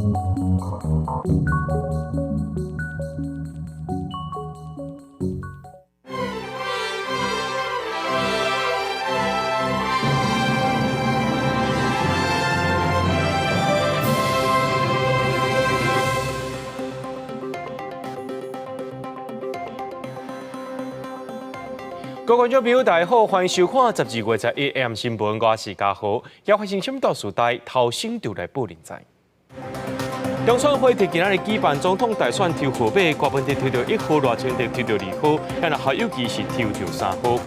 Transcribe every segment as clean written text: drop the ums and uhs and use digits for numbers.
各位觀眾朋友，大家好，歡迎收看12月11 AM 新聞，我是嘉豪。要發生什麼大事代，頭先就來報您知。中選會佇今仔日舉辦總統大選抽號碼，郭文哲抽著1號，賴清德抽著2號，啊侯友宜是抽著3號。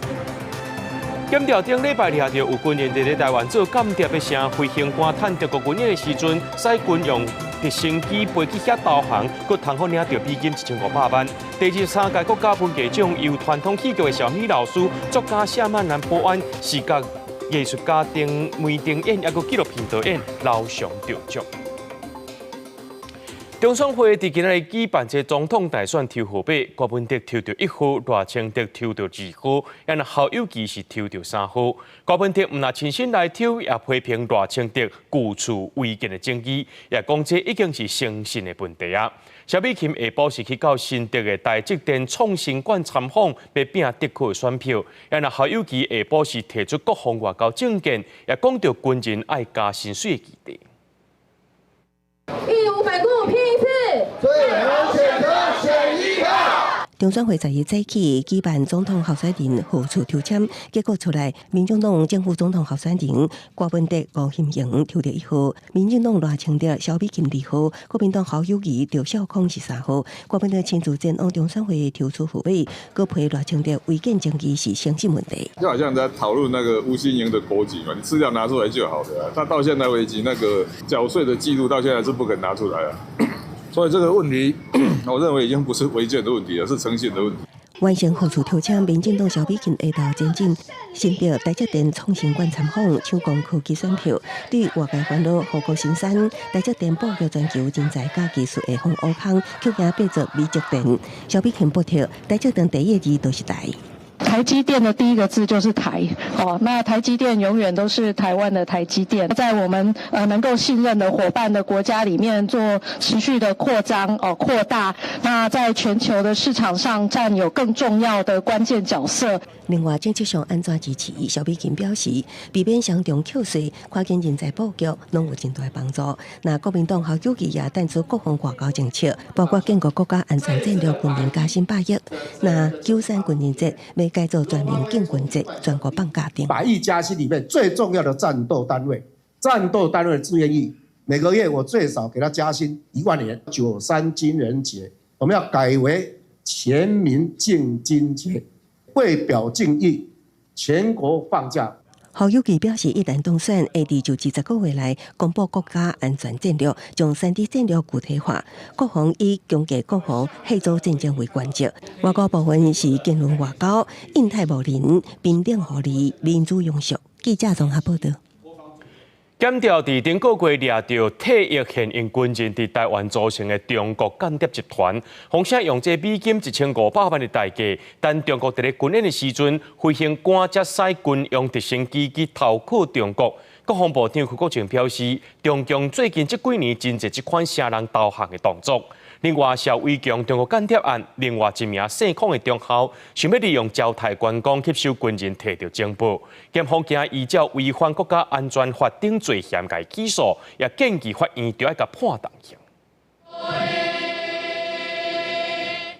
檢調頂禮拜掠著有軍人佇咧台灣做間諜的聲，飛行官趁中國軍演的時陣，使軍用直升機飛去遐導航，閣通好領著美金1500萬。第23屆國家文藝獎由傳統戲劇的蕭美老師、作家謝曼蘭保安、視覺藝術家丁梅丁演，抑閣紀錄片導演劉翔得獎。中選會佇今仔日舉辦這總統大選抽號碼，郭文哲抽著1號，賴清德抽著2號，啊侯友宜是抽著3號。郭文哲毋但親身來抽，也批評賴清德舊厝違建的爭議，也講這已經是誠信的問題啊。蕭美琴下晡是去到新竹的台積電創新館參訪，欲拼竹科的選票。啊侯友宜下晡是提出國防外交政見，也講著軍人愛加薪水的議題。義無反顧拼一次，最後選擇選一票。中選會11早起舉辦總統候選人號數抽籤，結果出來，民進黨正副總統候選人郭文哲、吳欣盈抽著1號，民進黨賴清德、蕭美琴2號，國民黨侯友宜著小康是3號。郭文哲親自前往中選會抽出號碼，閣批賴清德違建爭議是誠信問題。就好像在討論那個吳欣盈的國籍嘛，你資料拿出來就好了。他到現在為止，那個繳稅的記錄到現在是不肯拿出來啊。所以這個問題，我認為已經不是違建的問題了，是誠信的問題。完成號數抽籤，民進黨蕭美琴下晝前進新竹台積電創新館參訪，搶攻科技選票。對外界煩惱護國神山，台積電布局全球人才佮技術的風烏空，卻驚變做美積電。蕭美琴駁斥，台積電第一個字就是台。台積電的第一個字就是台，哦，那台積電永遠都是台灣的台積電，在我們能夠信任的夥伴的國家裡面做持續的擴張哦擴大，那在全球的市場上佔有更重要的關鍵角色。另外，政策上按怎支持？蕭美琴表示，避免雙重扣稅，跨境人才布局攏有真大幫助。那國民黨侯友宜也提出國防外交政策，包括建國國家安全戰略，軍人加薪100億。那93軍人節欲改做全民建軍節，全國放假頂。百億加薪裡面最重要的戰鬥單位，戰鬥單位的志願役，每個月我最少給他加薪1萬元。93軍人節，我們要改為全民建軍節。為表敬意，全國放假。侯友宜表示，一旦當選，會佇就職10個月內公布國家安全戰略，將三 D 戰略具體化。國防以強化國防、嚇阻戰爭為原則。外交部分是堅韌外交、印太無鄰、平等互利、民主永續。記者綜合報道。檢調佇頂個月掠著退役現役軍人佇台灣組成的中國間諜集團，況且用這美金1500萬的代價，等中國佇咧軍演的時陣，飛行官才使軍用直升機去偷靠中國。國防部長邱國正表示，中共最近這幾年真濟這款聲人導航的動作。另外，蕭偉強中國間諜案，另外一名姓孔的中校，想欲利用焦泰觀光吸收軍人提著情報，檢方驚依照違反國家安全法等罪嫌共起訴，也建議法院著愛共判重刑。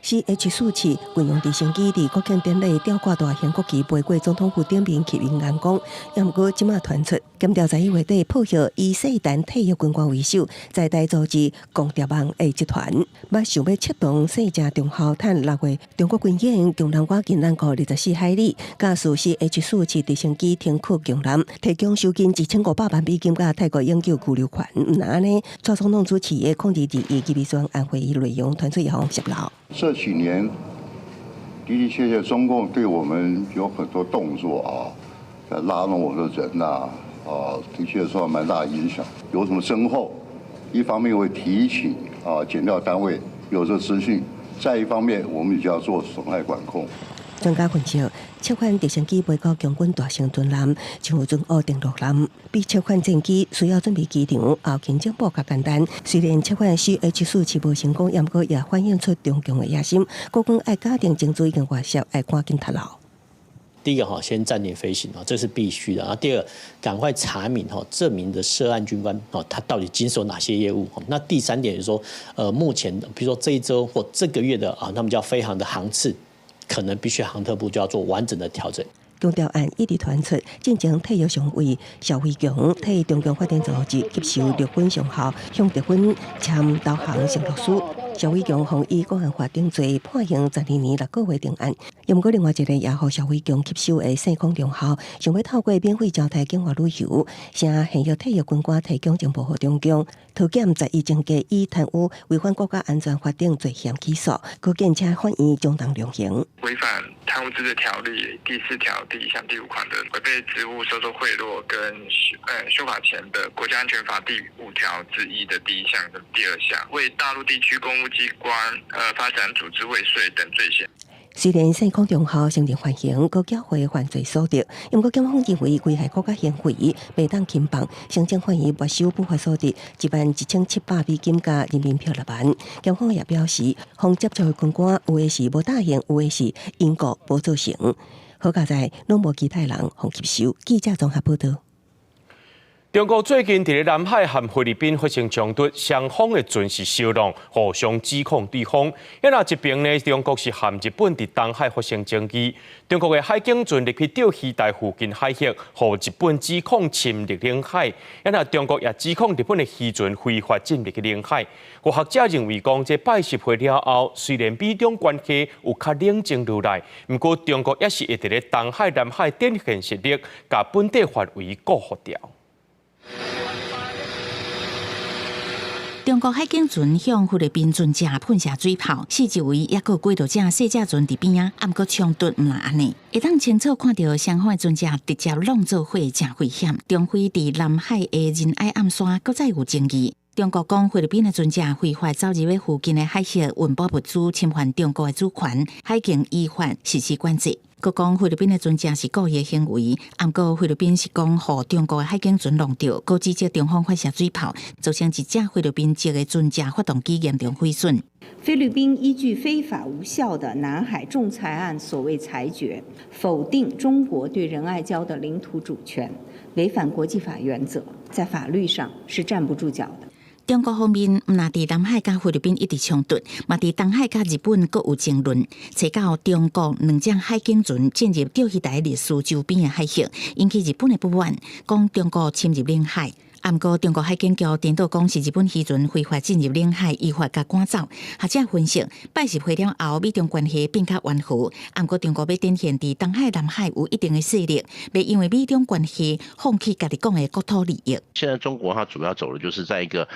CH-47軍用直升機佇國慶典禮吊掛大型國旗，飛過總統府頂面去雲岩宮。也毋過這馬傳出，檢調11月底破獲以西單退役軍官為首，在台組織共諜網的集團，捌想欲策動姓鄭中校趁6月中國軍演，強南倚近咱國24海里，駕駛 CH-47直升機停靠強南，提供賞金1500萬美金佮泰國永久居留權。毋但按呢，蔡總統主持的2021預算案會議內容傳出也予洩露。這幾年的的確確，中共對我們有很多動作啊，在拉攏我的人吶，啊，的確受到蠻大影響。有什麼徵候？一方面會提醒啊，檢調單位有這資訊；再一方面，我們就要做損害管控。專家分析，七款直升機飛到共軍大型巡艦，像巡弋登陸艦，比七款戰機需要準備機場、後勤整部較簡單。雖然七款 CH-47無成功，毋過也反映出中共的野心。國軍愛加定情資已經外泄，愛趕緊脫落。第一個哈，先暫停飛行啊，這是必須的。啊，第二個，趕快查明哈，這名的涉案軍官哦，他到底經手哪些業務？那第三點就是說，目前比如說這一週或這個月的啊，他們叫飛航的航次，可能必須航特部就要做完整的調整。強調案一直傳出，進前退役上尉邵偉強替中共發展組織吸收陸軍上校，向日本簽投降承諾書。邵偉強予以國安法定罪判刑12年6個月定案。毋過另外一个也予邵偉強吸收的姓孔中校，想欲透過免費招待境外旅遊，向現役退役軍官提供情報予中共。桃檢在伊增加以貪污違反國家安全法等罪嫌起訴，閣檢請法院將當量刑。違反貪污治罪條例第4條第1項第5款的違背職務收受賄賂，跟修法前的國家安全法第5條之1的第一項跟第二項，為大陸地區公務機關發展組織未遂等罪嫌。雖然姓孔中校承認犯行，閣繳回犯罪所得，毋過檢方認為危害國家行為，袂當輕放，申請法院沒收不法所得11,700美金佮人民幣6萬。檢方也表示，予接觸的軍官有的是無答應，有的是因故無做成。好佳哉，攏無其他人予吸收。記者綜合報道。中國最近佇咧南海和菲律賓發生衝突，雙方的船是相撞，互相指控對方。啊若一邊呢，中國是和日本佇東海發生爭議，中國的海警船入去釣魚台附近海域，予日本指控侵入領海。啊若中國也指控日本的漁船非法進入去領海。有學者認為講，這拜習會了後，雖然美中關係有較冷靜落來，毋過中國也是會佇咧東海、南海展現實力，共本地範圍顧予牢。中國海警船向菲律賓船隻噴射水炮，四周圍抑閣有幾多隻細隻船佇邊仔，毋過衝突毋若按呢，會當清楚看著雙方的船隻直接挵做伙，誠危險。中菲佇南海的仁愛暗線閣再有爭議。中國講菲律賓的船隻非法走入去附近的海域運補物資，侵犯中國的主權，海警依法實施管制。閣講菲律賓的船隻是故意的行為，毋過菲律賓是講予中國的海警船挵著，閣指責中方發射水炮，造成一隻菲律賓籍的船隻發動機嚴重毀損。菲律賓依據非法無效的南海仲裁案所謂裁決，否定中國對仁愛礁的領土主權，違反國際法原則，在法律上是站不住腳的。中國方面毋但佇南海佮菲律賓一直衝突，嘛佇東海佮日本閣有爭論。初九中國兩隻海警船進入釣魚台歷史周邊的海域，引起日本的不滿，講中國侵入領海。毋過中國海警局顛倒講是日本漁船非法進入領海，依法共趕走。學者分析，拜習會了後，美中關係變較緩和。毋過中國欲展現佇東海、南海有一定的勢力，袂因為美中關係放棄家己講的國土利益。現在中國它主要走的就是在一個，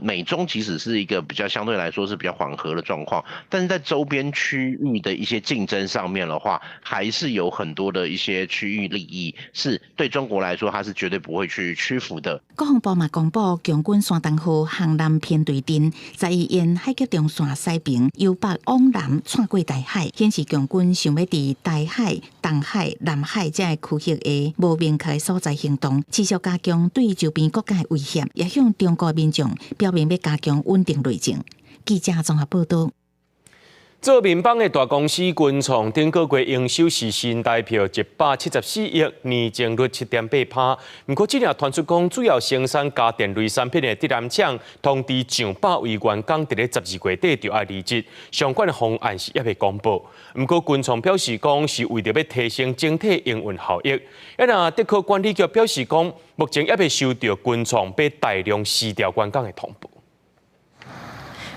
美中其實是一個比較相對來說是比較緩和的狀況，但是在周邊區域的一些競爭上面的話，還是有很多的一些區域利益是對中國來說，它是絕對不會去屈服的。國防部嘛公布，共軍山東號航南編隊陣在沿海峽中線駛平，由北往南竄過台海，顯示共軍想欲佇台海、東海、南海這个區域的無明確所在行動，持續加強對周邊國家的威脅，也向中國民眾表明欲加強穩定內政。記者綜合報道。做面板的大公司群創頂個月營收是新台票174億，年增率7.8%。毋過這領傳出講，主要生產家電類產品的德南廠通知上百位員工，佇咧12月底就愛離職，相關的方案是猶未公布。毋過群創表示講，是為著欲提升整體營運效益。啊若竹科管理局表示講，目前猶未收著群創欲大量辭掉員工的通報。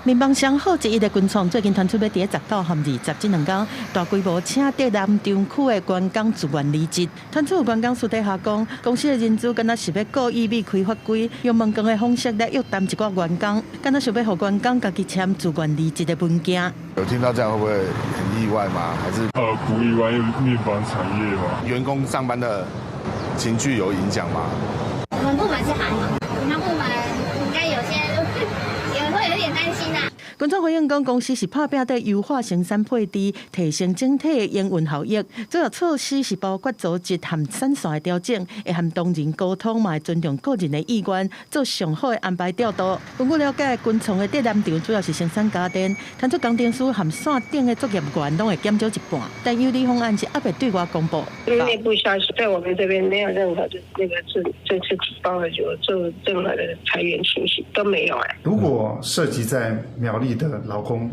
面板商號之一的群創最近傳出欲佇19和20這兩工大規模請竹南廠區的員工自願離職。傳出有員工私底下講，公司的人資敢若是欲故意避開法規，用問卷的方式來約談一寡員工，敢若想欲予員工家己簽自願離職的文件。有聽到這樣會不會很意外嗎？還是不意外，因為面板產業嘛。員工上班的情緒有影響嗎？我們部門是還好，其他部門應該有些也會有點擔心啦。群創回應講，公司是拍拚佇優化生產配置，提升整體的營運效益。主要措施是包括組織和產線的調整，會和同仁溝通，嘛會尊重個人的意願，做上好的安排調度。根據了解，群創的浙南廠主要是生產家電，傳出工程師和線頂的作業員攏會減少一半，但有利方案是猶未對外公布。內部消息在我們這邊沒有任何的那個正式提報的，就做任何的裁員情形都沒有哎。如果涉及在苗栗的勞工，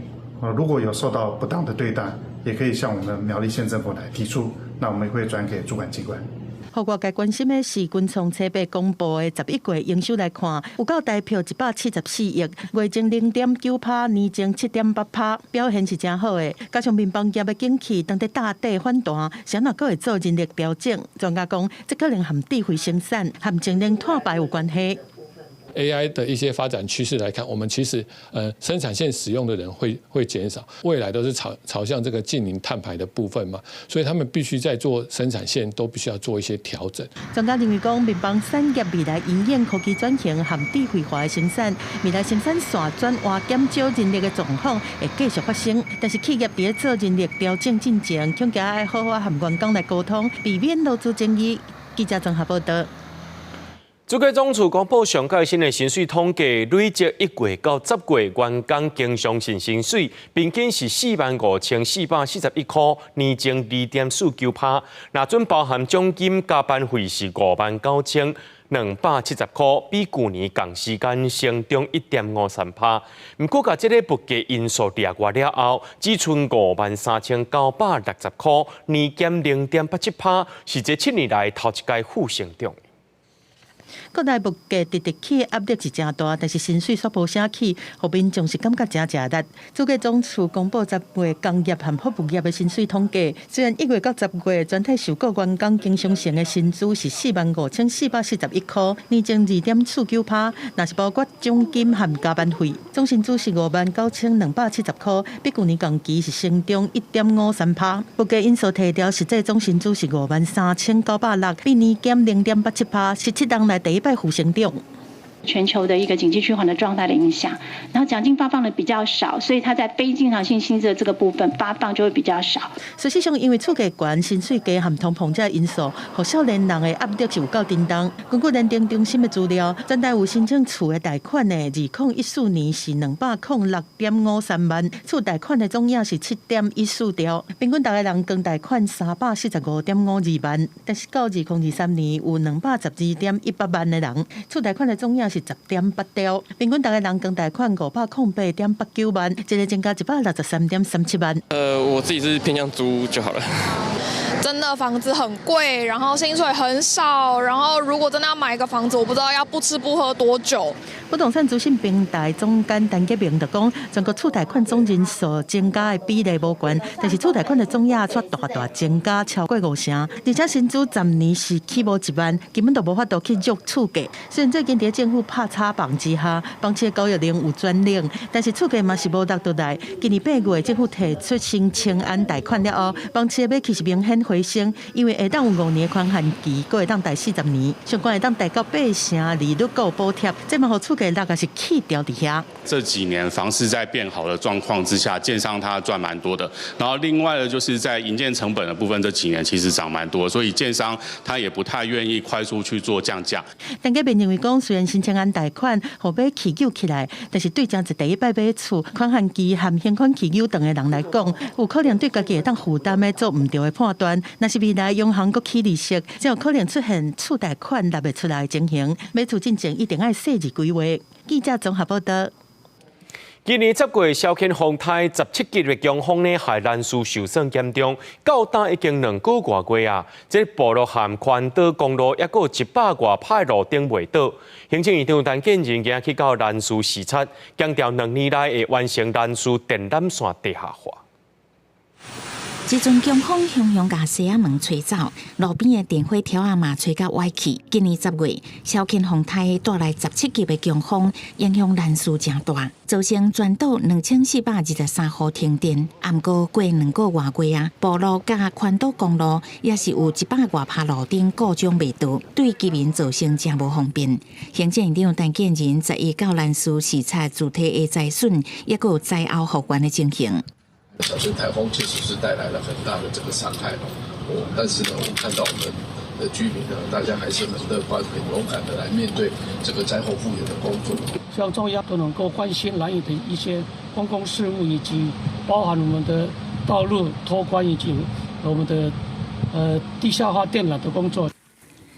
如果有受到不當的對待，也可以向我們苗栗縣政府來提出，那我們會轉給主管機關。予外界關心的是，群創初八公布的11月營收來看，有夠台票174億，月增0.9%，年增7.8%，表現是誠好的。加上面包業的景氣當佇大底反彈，啥若閣會做人力調整？專家講，這可能和智慧生產和節能碳排有關係。 AI 的一些發展趨勢來看，我們其實生產線使用的人會減少，未來都是朝向這個淨零碳排的部分嘛，所以他們必須在做生產線都必須要做一些調整。專家認為講，面包產業未來因應科技轉型和智慧化的生產，未來生產線轉換減少人力的狀況會繼續發生。但是企業佇咧做人力調整進前，恐驚愛好好和員工來溝通，避免勞資爭議。記者綜合報道。主計總處公布上蓋新的薪水統計，累積1月到10月員工經常性薪水平均是45,441塊，年增2.49%。若準包含獎金加班費是59,270塊，比舊年仝時間成長1.53%。毋過，共這个物價因素掠外了後，只賰53,960塊，年減0.87%，是這7年來頭一擺負成長。國內物價直直起，壓力是誠大，但是薪水煞無啥起，予民眾是感覺誠食力。主計總處公布十月工業和服務業的薪水統計，雖然1月到10月全體受僱員工經常性的薪資是45,441塊，年增2.49%，若是包括獎金和加班費，總薪資是59,270塊，比舊年仝期是成長1.53%。物價因素提掉，實際總薪資是53,960，比年減0.87%，是7冬來第一擺負成長。全球的一個景氣趨緩的狀態的影響，然後獎金發放的比較少，所以它在非經常性薪資的這個部分發放就會比較少。事實上，因為厝價懸、薪水低和通膨這因素，予少年人的壓力是有夠沉重。根據聯登中心的資料，全台有申請厝的貸款的，2014年是206.53萬，厝貸款的總額是7.14兆，平均逐个人光貸款345.52萬。但是到2023年有212.18萬的人，厝貸款的總額是10.8兆，平均逐个人光貸款508.89萬，這个增加163.37萬。我自己是偏向租就好了。真的房子很貴，然後薪水很少，然後如果真的要買一個房子，我不知道要不吃不喝多久。不動產資訊平台總監陳潔明就講，全國厝貸款總人數增加的比例無懸，但是厝貸款的總額卻大大增加超過5成，而且薪資10年是起無1萬，根本就無法度去約厝價。雖然最近佇政府拍炒房之下，房市的交易量有轉冷，但是厝價嘛是無落倒來。今年8月政府提出新青安貸款了後，房市的買氣是明顯回升，因為會當有5年寬限期，閣會當貸40年，上懸會當貸到8成利率閣有補貼，這嘛予厝價落也是起調佇遐。這幾年房市在變好的狀況之下，建商他賺蠻多的。然後另外呢，就是在營建成本的部分，這幾年其實漲蠻多，所以建商他也不太願意快速去做降價。陳潔明認為講，雖然新青安貸款予買氣救起來，但是對誠濟第一擺買厝、寬限期和還款期久長的人來講，有可能對家己會當負擔的做毋著的判斷。若是未來央行閣起利息，才有可能出現厝貸款納袂出來的情形。買厝進前一定愛細緻規劃。記者綜合報道。今年10月蕭天風颱17級的強風呢，害蘭嶼受損嚴重，到今已經2個外月啊。這部落和環島公路猶閣有100外排路燈袂倒。行政院長陳建仁今去到蘭嶼視察，強調2年內會完成蘭嶼電纜線地下化。這陣強風雄雄共西仔門吹走，路邊的電火柱仔嘛吹甲歪去。今年10月，蕭乾風颱帶來17級的強風，影響蘭嶼誠大，造成全島2423戶停電。毋過過2個外月啊，埔路佮環島公路也是有100外拍路燈故障袂斷，對居民造成誠無方便。行政院長陳建仁11到蘭嶼視察主體的災損，抑閣有災後復原的情形。小春颱風確實是帶來了很大的這個傷害，但是呢，我們看到我們的居民呢，大家還是很樂觀、很勇敢的來面對這個災後復原的工作。希望中央都能夠關心蘭嶼的一些公共事務，以及包含我們的道路拓寬以及我們的地下化電纜的工作。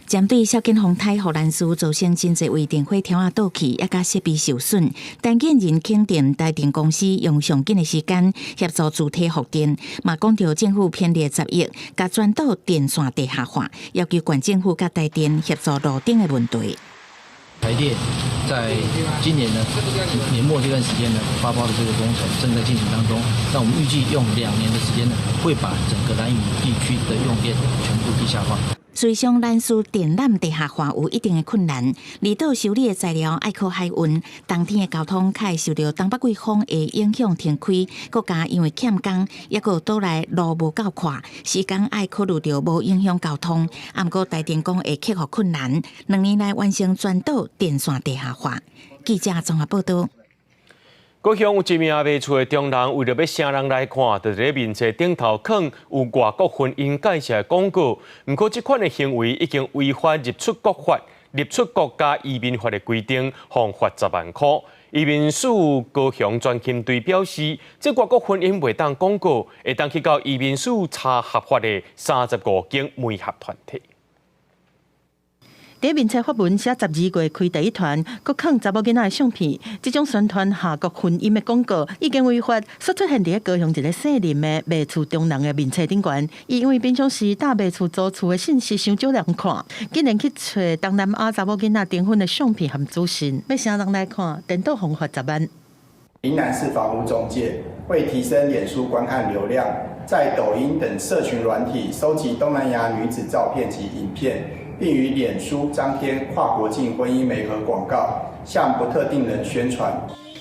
針對小金風颱予蘭嶼造成真濟位電火柱仔倒去，抑佮設備受損，陳建仁肯定台電公司用上緊的時間協助主體復電，嘛講著政府編列10億，共全島電線地下化，要求縣政府佮台電協助路燈的問題。台電在今年呢年末這段時間呢發包的這個工程正在進行當中，那我們預計用2年的時間呢，會把整個蘭嶼地區的用電全部地下化。雖然蘭嶼電纜地下化有一定的困難，離島修理的材料愛靠海運，冬天的交通較會受著東北季風的影響停開，閣加因為欠工，抑閣島內路無夠闊，時間愛考慮著無影響交通。毋過台電講會克服困難，2年內完成全島電線地下化。記者綜合報道。高雄有一名賣厝的中人，為著欲吸人來看，就佇咧面冊頂頭囥有外國婚姻介紹的廣告。毋過，這款的行為已經違反入出國法、入出國家移民法的規定，予罰10萬箍。移民署高雄專勤隊表示，這外國婚姻袂當廣告，會當去到移民署查合法的35間媒合團體。佇面冊發文寫12月開第一團，閣囥查某囡仔的相片，這種宣傳跨國婚姻的廣告已經違法。煞出現佇咧高雄一个姓林的賣厝中人的面冊頂懸，伊因為平常時搭賣厝租厝的信息傷少人看，竟然去揣東南亞查某囡仔訂婚的相片和資訊，欲啥人來看，顛倒予罰10萬。林男士房屋中介為提升臉書觀看流量，在抖音等社群軟體收集東南亞女子照片及影片。並於臉書張貼跨國境婚姻媒合廣告，向不特定人宣傳。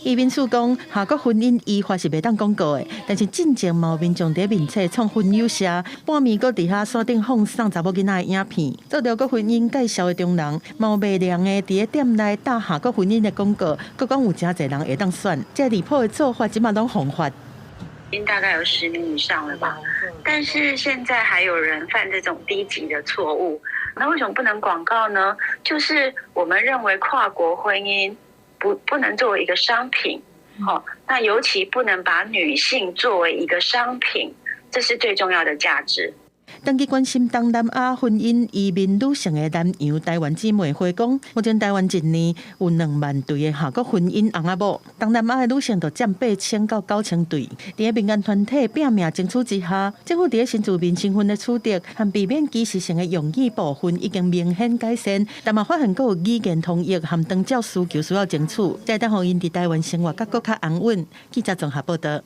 移民署講，跨國婚姻依法是袂當廣告的，但是進前嘛有民眾佇面冊創婚友社，半暝閣佇遐山頂放送查某囡仔的影片，做著國婚姻介紹的中人，嘛有賣涼的佇咧店內打跨國婚姻的廣告，閣講有誠濟人會當選，這離譜的做法，這馬攏予罰。已經大概有10年以上了吧，但是現在還有人犯這種低級的錯誤。那為什麼不能廣告呢？就是我們認為跨國婚姻不能作為一個商品，好，那尤其不能把女性作為一個商品，這是最重要的價值。長期關心東南亞婚姻移民女性的南洋台灣姊妹會講，目前台灣一年有2萬對的跨國婚姻翁仔某，東南亞的女性就佔8000到9000對。佇咧民間團體拚命爭取之下，政府佇咧新住民身份的取得和避免歧視性的用語部分已經明顯改善，但嘛發現閣有語言通譯和長照需求需要爭取，才會當予𪜶佇台灣生活閣閣較安穩。記者綜合報道。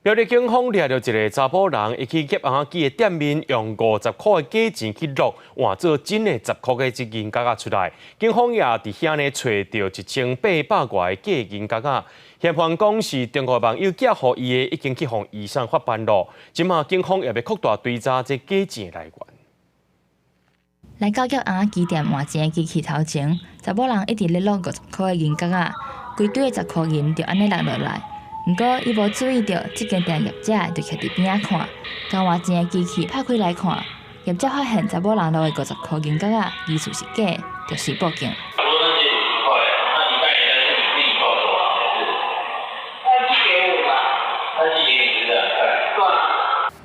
苗栗警方掠著一个查埔人，伊去夾尪仔機的店面，用50箍的假錢去落，換做真的10箍的這銀角仔出來。警方也佇遐呢揣著1800外的假銀角仔。嫌犯講是中國網友寄予伊的，已經去予移送法辦囉。這馬警方也欲擴大追查這假錢的來源。來到夾尪仔機店換錢的機器頭前，查某人一直咧落50箍的銀角仔，規堆的10箍銀就按呢落落來。毋過，伊無注意著，這間店業者就徛佇邊仔看，共換錢的機器拍開來看，業者發現查某人落的50箍銀角仔疑似是假，就隨報警。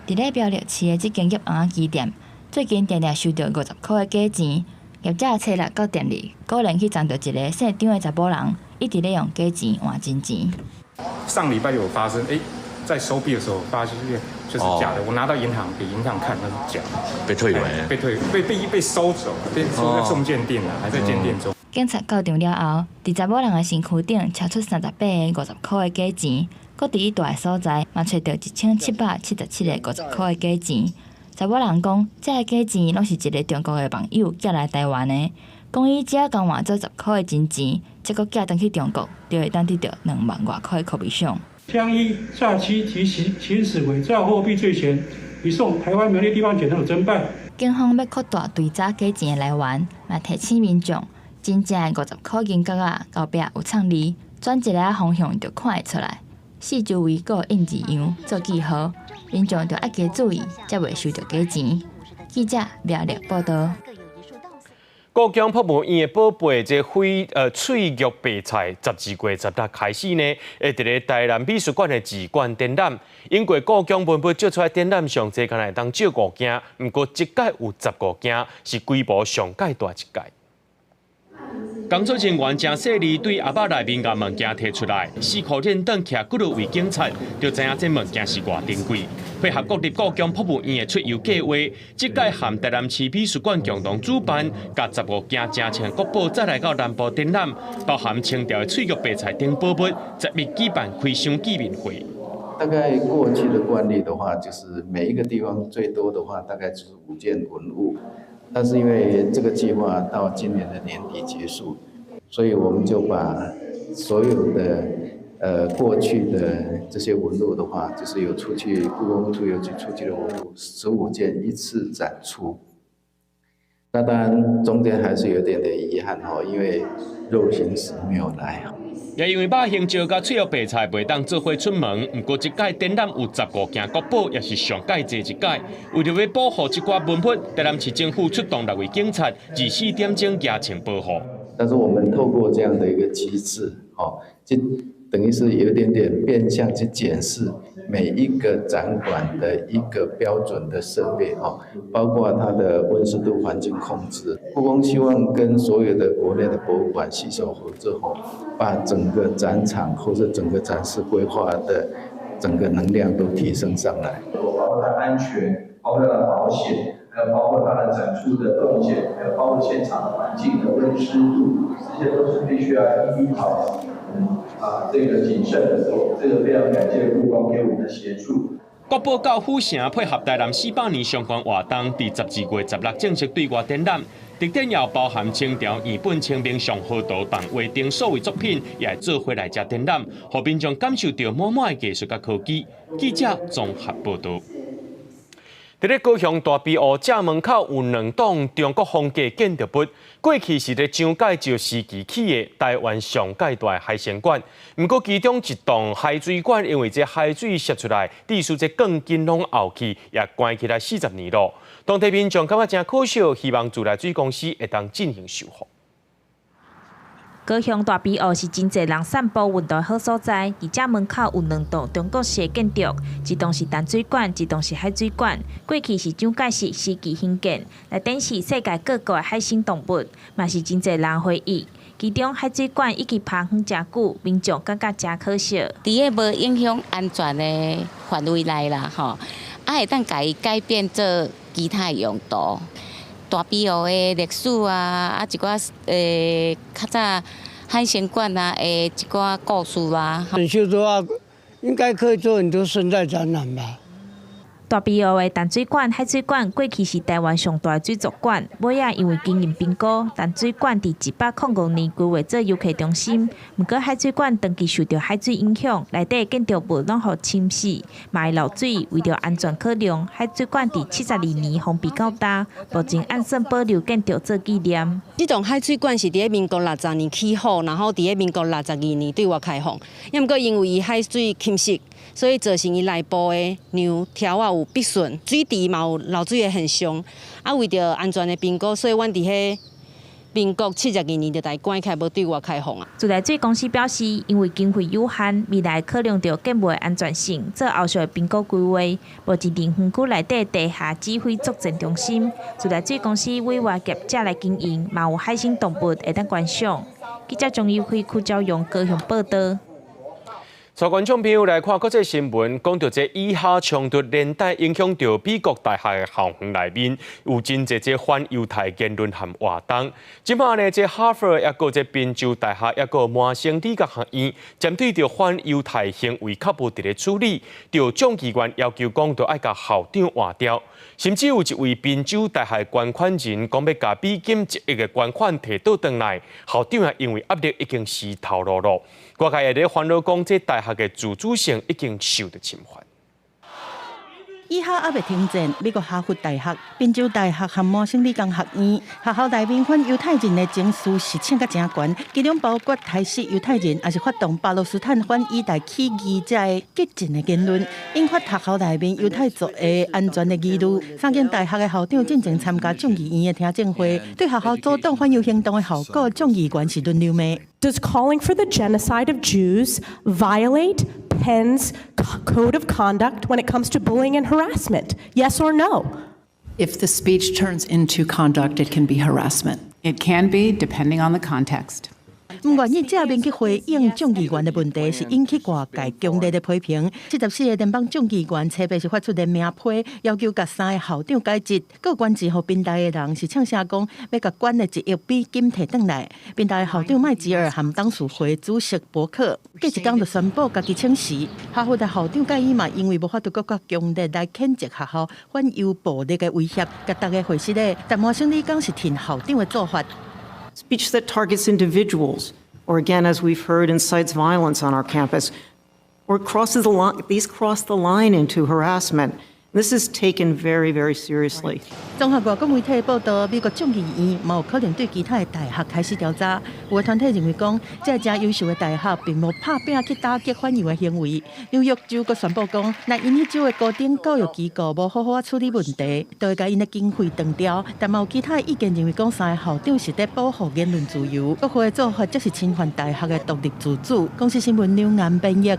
佇咧苗栗市的這間夾尪仔機店，最近定定收著50箍的假錢，業者初六到店裡，果然去撞著一个姓張的查某人，一直咧用假錢換真錢。上禮拜有發生，在收幣的時候發現就是假的，我拿到銀行給銀行看，那是假的，被退回，被退，被收走，被收送鑑定了，還在鑑定中。警察到場了後，佇查某人的身軀頂查出38个50箍的假錢，閣佇伊蹛的所在，嘛揣著1777个50箍的假錢。查某人講，這个假錢攏是一个中國的網友寄來台灣的，講伊只要共換做十箍的真錢，才閣寄轉去中國，就會當得著2萬外箍的科比賞。將依詐欺及行使偽造貨幣罪嫌，移送臺灣苗栗地方檢察署偵辦。警方欲擴大追查假錢的來源，嘛提醒民眾，真正的50箍銀角仔後壁有藏字，轉一个方向就看會出來。四周圍閣有印字樣做記號，民眾著愛加注意，才袂收著假錢。記者廖力報導。故宮博物院的寶貝這翠玉白菜，12月16開始呢，會佇咧台南美術館的自館展覽。英國故宮文物借出來展覽上濟，敢若會當借五件，毋過這屆有15件，是規模上蓋大一屆。工作人員誠細膩，對盒仔內面共物件提出來，4箍認轉徛幾落位警察，就知影這物件是偌珍貴。配合國立故宮博物院的出遊計劃，這屆和台南市美術館共同主辦，共15件誠穿國寶載來到南部展覽，包含清朝的翠玉白菜等寶物，10日舉辦開箱見面會。大概過去的慣例的話，就是每一個地方最多的話，大概就是5件文物。但是因為這個計劃到今年的年底結束，所以我們就把所有的過去的這些文物的話，就是有出去故宮出遊去出去的文物15件一次展出。那當然中間還是有點點遺憾吼，因為肉形石沒有來。也因為肉形石佮翠玉白菜袂當做伙出門，毋過這屆展覽有15件國寶，也是上蓋濟一屆。為著欲保護這寡文物，台南市政府出動6位警察，24點鐘嚴槍保護。但是我們透過這樣的一個機制，哦，就等於是有點點變相去檢視每一個展館的一個標準的設備，哦，包括它的溫濕度環境控制。故宮希望跟所有的國內的博物館攜手合作，吼，把整個展場或者整個展示規劃的整個能量都提升上來。包括它安全，包括它的保險，還有包括它的展出的動線，還有包括現場的環境的溫濕度，這些都是必須要一一考量。啊，這個謹慎的做，這個非常感謝故宮給我們的協助。國寶到府城配合台南400年相關活動，佇12月16正式對外展覽。特展也包含清朝原本清明上河圖動畫等數位作品，也會做伙來遮展覽，予民眾感受著滿滿的藝術佮科技。記者綜合報導。佇咧高雄大埤湖正門口有兩棟中國風格建築物，過去是咧蔣介石時期起的台灣上蓋大的海鮮館。毋過其中一棟海水館，因為這海水瀉出來，致使這鋼筋攏漚去，也關起來40年咯。當地民眾感覺誠可惜，希望自來水公司會當進行修復。高雄大埤湖是真濟人散步運動好所在，佇遮門口有兩棟中國式建築，一棟是淡水館，一棟是海水館。過去是蔣介石時期興建，來展示世界各國的海生動物，嘛是真濟人回憶。其中海水館已經拋荒誠久，民眾感覺誠可惜。佇个無影響安全的範圍內啦，吼，啊會當共伊改變做其他的用途。大埤湖的歷史啊，啊一寡較早海鮮館啊的一寡故事啊。整修的話，應該可以做很多生態展覽吧。大埤湖的淡水館、海水館過去是台灣上大的水族館，尾仔因為經營評估，淡水館佇105年規劃做遊客中心。毋過海水館長期受著海水影響，內底建築物攏予侵蝕，嘛會漏水。為著安全考量，海水館佇72年封閉到今，目前按算保留建築做紀念。這棟海水館是佇咧民國62年起好，然後佇咧民國62年對外開放。抑毋過因為伊海水侵蝕，所以造成伊內部的梁柱仔有破損，水池嘛有漏水的現象。啊，為著安全的評估，所以阮佇彼民國72年就共伊關起來，無對外開放啊。自來水公司表示，因為經費有限，未來考量著建物的安全性，做後續的評估規劃。目前佇園區內底地下指揮作戰中心，自來水公司委外業者來經營，嘛有海生動物會當觀賞。記者張友輝、柯昭勇高雄報導。帶觀眾朋友來看國際新聞，講著這以哈衝突連帶影響著美國大學的校園內面，有真濟這反猶太言論和活動。這擺呢，這哈佛抑閣這賓州大學抑閣麻省理工學院，針對著反猶太行為較無佇咧處理，著眾議員要求講，著愛共校長換掉。甚至有一位賓州大學捐款人講欲共美金1億的捐款提倒轉來，校長也因為壓力已經死頭路咯。外界也咧煩惱講，這大學的自主性已經受著侵犯。以哈猶未停戰，美國哈佛大學、賓州大學和麻省理工學院學校內面反猶太人的情緒是衝甲誠懸，其中包括刣死猶太人，抑是發動巴勒斯坦反以大起義者的激進的言論，引發學校內面猶太族的安全的疑慮。三間大學的校長進前參加眾議院的聽證會，對學校阻擋反猶行動的效果，眾議員是輪流罵。 Does calling for the genocide of Jews violate Penn's code of conduct when it comes to bullying and harassment? Yes or no? If the speech turns into conduct, it can be harassment. It can be, depending on the context. 毋願意正面去回應眾議員的問題，是引起外界強烈的批評。74個聯邦眾議員初步是發出聯名批，要求共三个校長解職。閣捐錢予賓大的人是嗆聲講，欲共捐的1億美金提轉來。賓大的校長麥吉爾和董事會主席伯克，隔一工就宣布家己請辭。哈佛的校長蓋伊嘛，因為無法度閣較強烈來譴責學校反猶暴力的威脅，共逐家會失禮。但麻省理工是挺校長的做法。 Speech that targets individuals, or again, as we've heard, incites violence on our campus, or crosses the line, these cross the line into harassment. This is taken very, very seriously. 綜合外國媒體報道，美國眾議院嘛有可能對其他的大學開始調查。有的團體認為講，這個誠優秀的大學並無拍拚去打擊反猶的行為。紐約州閣宣布講，若𪜶彼州的高等教育機構無好好處理問題，就會共𪜶的經費斷掉。但嘛有其他的意見認為講，三个校長是佇保護言論自由，國會的做法則是侵犯大學的獨立自主。公視新聞劉岩編譯。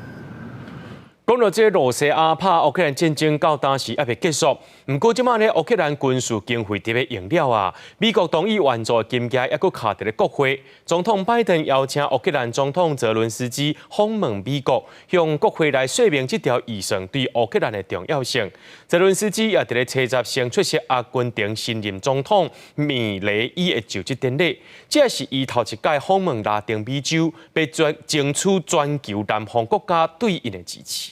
講著這羅西亞拍烏克蘭戰爭到今時猶未結束，毋過這擺呢，烏克蘭軍事經費特別用了啊！美國同意援助金額猶閣卡佇咧國會，總統拜登邀請烏克蘭總統澤倫斯基訪問美國，向國會來說明這條預算對烏克蘭的重要性。澤倫斯基也佇咧初十先出席阿根廷新任總統米雷伊的就職典禮，這是伊頭一擺訪問拉丁美洲，欲爭取全球南方國家對𪜶的支持。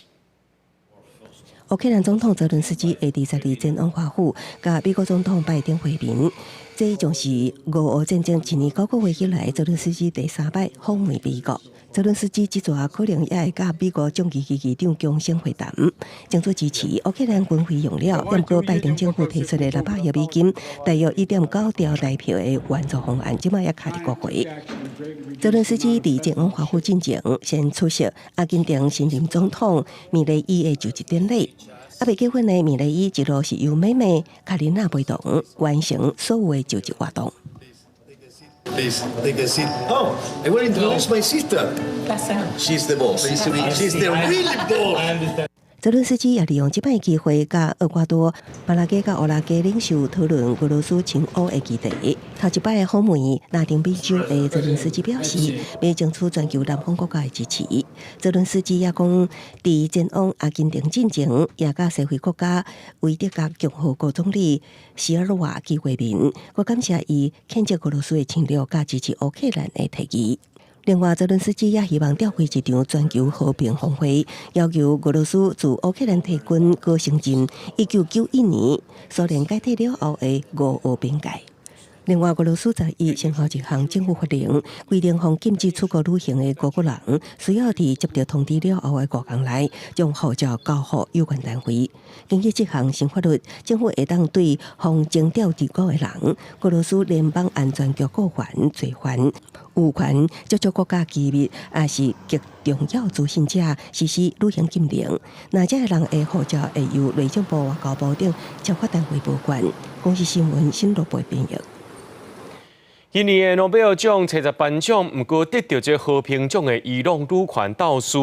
烏克蘭總統澤倫斯基會佇12前往華府，佮美國總統拜登會面。這將是俄烏戰爭一年9個月以來，澤倫斯基第三擺訪問美國。澤倫斯基這逝可能也會佮美國眾議院議長強生會談，爭取支持烏克蘭軍費用了。毋過拜登政府提出的600億美金，大約1.9兆台幣的援助方案，這擺也卡佇國會。澤倫斯基佇前往華府進前，先出席阿根廷新任總統米雷伊的就職典禮。猶未結婚的米雷伊一路是由妹妹卡琳娜陪同完成所有的就職活動。 They can see, oh, I want to introduce my sister. She's the boss. She's the really boss. 澤倫斯基也利用這擺機會，佮厄瓜多、巴拉圭佮烏拉圭領袖討論俄羅斯侵烏的議題。頭一擺訪問拉丁美洲的澤倫斯基表示，欲爭取全球南方國家的支持。澤倫斯基也講，佇前往阿根廷進前，也佮西非國家維德加共和國總理席爾瓦見過面，閣感謝伊譴責俄羅斯的侵略，佮支持烏克蘭的提議。另外，澤倫斯基也希望召開一場全球和平峰會，要求俄羅斯自烏克蘭撤軍，閣承認1991年蘇聯解體了後的俄烏邊界。另外，俄羅斯11生效一項政府法令，規定予禁止出國旅行的俄國人，需要佇接到通知了後的5工內，將護照交予有關單位。根據這項新法律，政府會當對予徵調入國的人，俄羅斯聯邦安全局僱員罪犯，有權接觸國家機密，抑是極重要資訊者實施旅行禁令。若這个人的護照會由內政部、外交部等執法單位保管。公視新聞新羅播編譯。今年的諾貝爾獎初十頒獎，毋過得著這和平獎的伊朗女權鬥士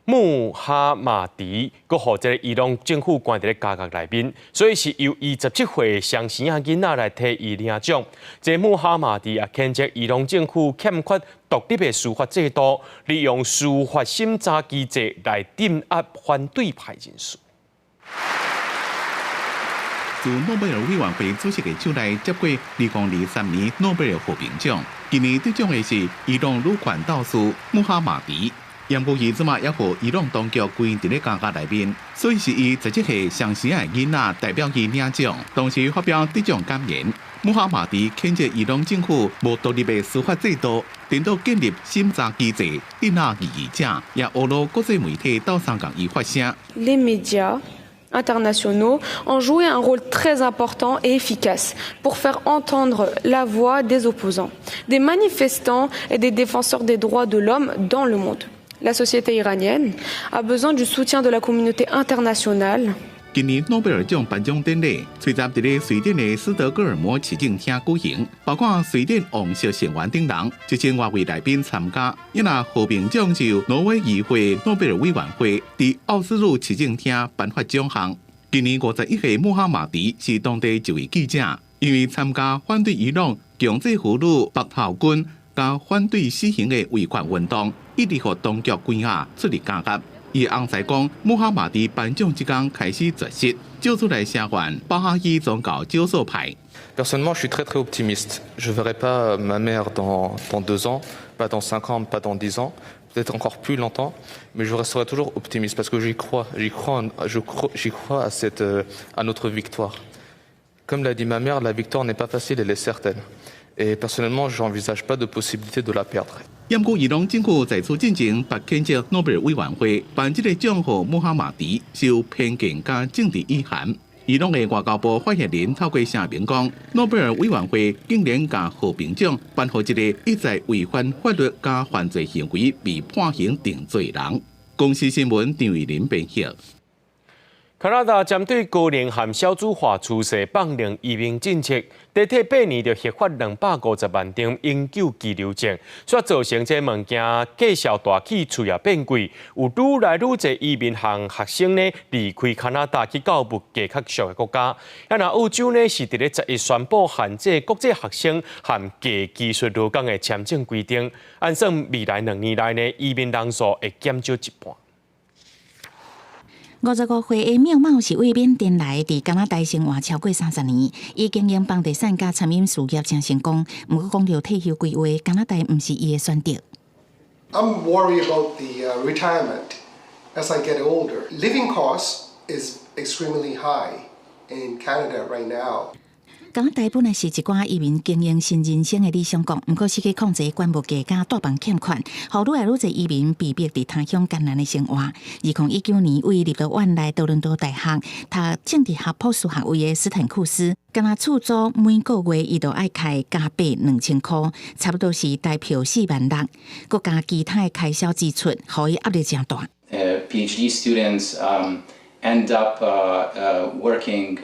穆哈馬迪，閣予這个伊朗政府關佇咧監獄內面，所以是由伊17歲上生仔囡仔來替伊領獎。這穆哈馬迪也譴責伊朗政府欠缺獨立的司法制度，利用司法審查機制來鎮壓反對派人士。自諾貝爾委員會主席的手內接過2023年諾貝爾和平獎，今年得獎的是伊朗女權鬥士穆哈馬迪。毋過伊這馬猶予伊朗當局關佇咧監獄內面，所以是伊17歲上生的囡仔代表伊領獎，同時發表得獎感言。穆哈馬迪譴責伊朗政府無獨立的司法制度，顛倒建立審查機制，鎮壓異議者，也呵咾國際媒體鬥相共伊發聲。 Les médias internationaux ont joué un rôle très important et efficace pour faire entendre la voix des opposants, des manifestants et des défenseurs des droits de l'homme dans le monde. La société iranienne a besoin du soutien de la communauté internationale. 今年諾貝爾獎頒獎典禮，隨即佇咧瑞典的斯德哥爾摩市政廳舉行，包括瑞典王室成員等人，1000外位來賓參加。伊若和平獎就由挪威議會諾貝爾委員會佇奧斯陸市政廳頒發獎項。今年51歲穆哈馬迪是當地一位記者，因為參加反對伊朗強制婦女縛頭巾、佮反對死刑的維權運動，一直予當局關押出入監獄。伊翁婿講，穆哈馬迪頒獎這工開始絕食，借此來聲援巴哈伊宗教少數派。 Personnellement, je suis très très optimiste. Je verrai pas ma mère dans 2 ans, pas dans 5 ans, pas dans 10 ans, peut-être encore plus longtemps, mais je resterai toujours optimiste parce que j'y crois, j'y crois, j'y crois à notre victoire. Comme l'a dit ma mère, la victoire n'est pas facile, elle est certaine. Et personnellement, j'envisage pas de possibilité de la perdre. 毋過伊朗政府在此進前捌譴責諾貝爾委員會頒這个獎予穆哈馬迪是有偏見佮政治意涵。伊朗的外交部發言人透過聲明講，諾貝爾委員會竟然共和平獎頒予一个一再違反法律佮犯罪行為被判刑定罪人。公視新聞張玉林編譯。加拿大針對高齡和少子化趨勢放寬移民政策，短短8年就核發250萬張永久居留證，煞造成這物件價數大起，厝也變貴，有愈來愈濟移民和學生呢離開加拿大去到物價較俗的國家。啊，若澳洲呢是佇咧11宣布限制國際學生和低技術勞工的簽證規定，按算未來2年內呢移民人數會減少一半。55歲的妙茂是對緬甸來，佇加拿大生活超過30年，伊經營房地產佮餐飲事業誠成功。毋過講著退休規劃，加拿大毋是伊的選擇。 I'm worried about the retirement as I get older. Living cost is extremely high in Canada right now. 加拿大本來是一寡移民經營新人生的理想國，毋過失去控制懸物價佮住房欠缺，予愈來愈濟移民被逼佇他鄉艱難的生活。2019年，對立陶宛來多倫多大學讀政治學博士學位的斯坦庫斯，敢若厝租每個月伊都愛開加幣2000箍，差不多是台票4萬6，閣加其他的開銷支出，予伊壓力誠大。 PhD students end up working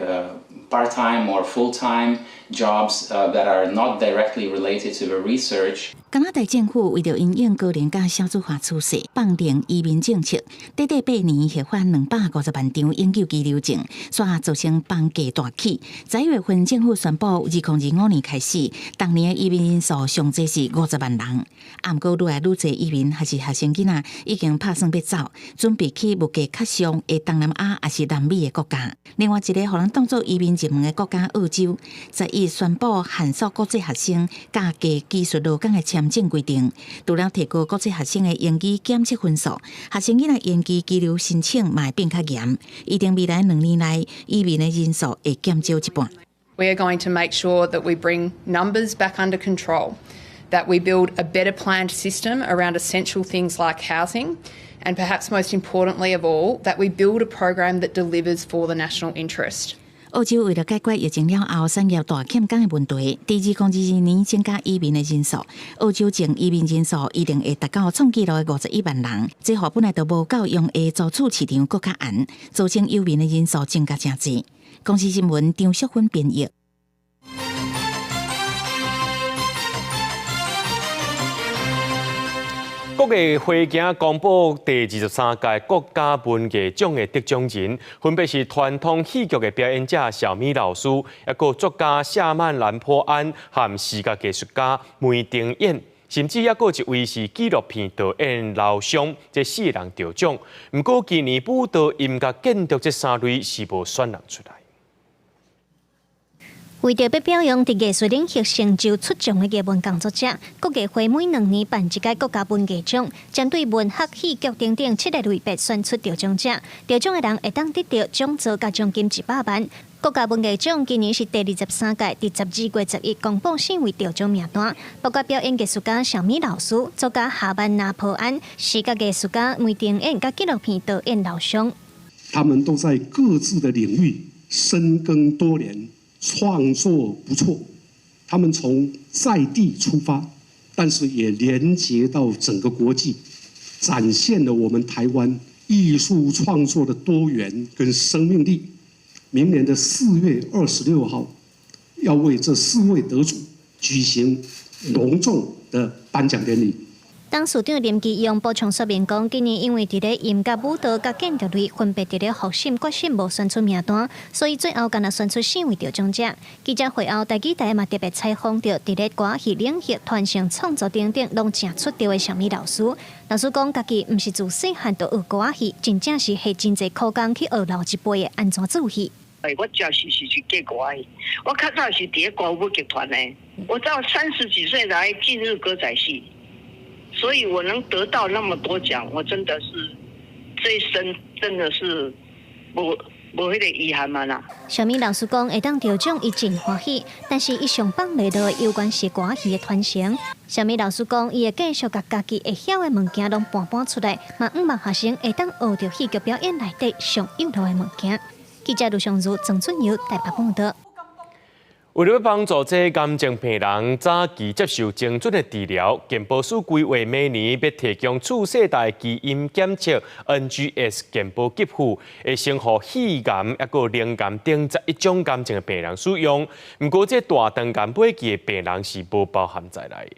part-time or full-time jobs that are not directly related to the research. 加拿大政府為著因應高齡佮少子化趨勢，放寬移民政策，短短8年核發250萬張永久居留證，煞造成房價大起。11月份政府宣布，2025年開始，逐年的移民人數上濟是50萬人。啊，毋過愈來愈濟移民抑是學生囡仔已經拍算欲走，準備去物價較俗的東南亞抑是南美的國家。另外一个予人當做移民熱門的國家澳洲，11宣布限縮國際學生佮低技術勞工的簽證規定，除了提高國際學生的英語檢測分數，學生囡仔延期居留申請嘛會變較嚴。預定未來2年內移民的人數會減少一半。 We are going to make sure that we bring numbers back under control, that we build a better planned system around essential things like housing, and perhaps most importantly of all, that we build a program that delivers for the national interest. 澳洲為著解決疫情了後產業大欠工的問題，佇2022年增加移民的人數。澳洲淨移民人數一定會達到創紀錄的51萬人，這予本來就無夠用的租厝市場閣較絚，造成遊民的人數增加誠濟。公視新聞張淑芬編譯。國藝會今公布第23屆國家文藝獎的得獎人，分別是傳統戲劇的表演者小米老師，抑閣作家夏曼藍波安和視覺藝術家梅定演，甚至抑閣一位是紀錄片導演劉翔，這四个人得獎。毋過今年舞蹈、音樂、建築這三類是無選人出來。為著欲表揚佇藝術領域成就出眾的藝文工作者，國藝會每2年辦一屆國家文藝獎，針對文學、戲劇等等七个類別選出得獎者，得獎的人會當得著獎座佮獎金100萬。國家文藝獎今年是第23屆，佇12月11公布四位得獎名單，包括表演藝術家小米老師、作家夏曼拿坡安、視覺藝術家梅定演佮紀錄片導演劉翔。他們都在各自的領域深耕多年。創作不錯，他們從在地出發，但是也連接到整個國際，展現了我們台灣藝術創作的多元跟生命力。明年的4月26號，要為這四位得主舉行隆重的頒獎典禮。董事長林基勇補充說明講，今年因為佇咧音樂、舞蹈佮建築類分別佇咧複審、決審無選出名單，所以最後干焦選出四位得獎者。記者會後，台語台嘛特別採訪著佇咧歌戲領域傳承創作等等攏誠出道的小米老師。老師講，家己毋是自細漢就學歌戲，真正是下真濟苦工去學老一輩的按怎做戲。我就是是計歌戲，我較早是佇咧歌舞劇團的，我到30幾歲來進入歌仔戲。所以我能得到那麼多獎，我真的是這一生真的是無無彼个遺憾嘛啦。小米老師講，會當得獎，伊真歡喜，但是伊上放袂落，猶原是歌戲的傳承。小米老師講，伊會繼續共家己會曉的物件攏搬搬出來，嘛向望學生會當學著戲劇表演內底上有路的物件。記者盧尚如、曾俊友台北報導。為了幫助這癌症病人早期接受精準的治療，健保署規劃明年欲提供次世代基因檢測 NGS 健保給付，會先予肺癌、抑閣乳癌等11種癌症的病人使用。毋過，這大腸癌尾期的病人是無包含在內。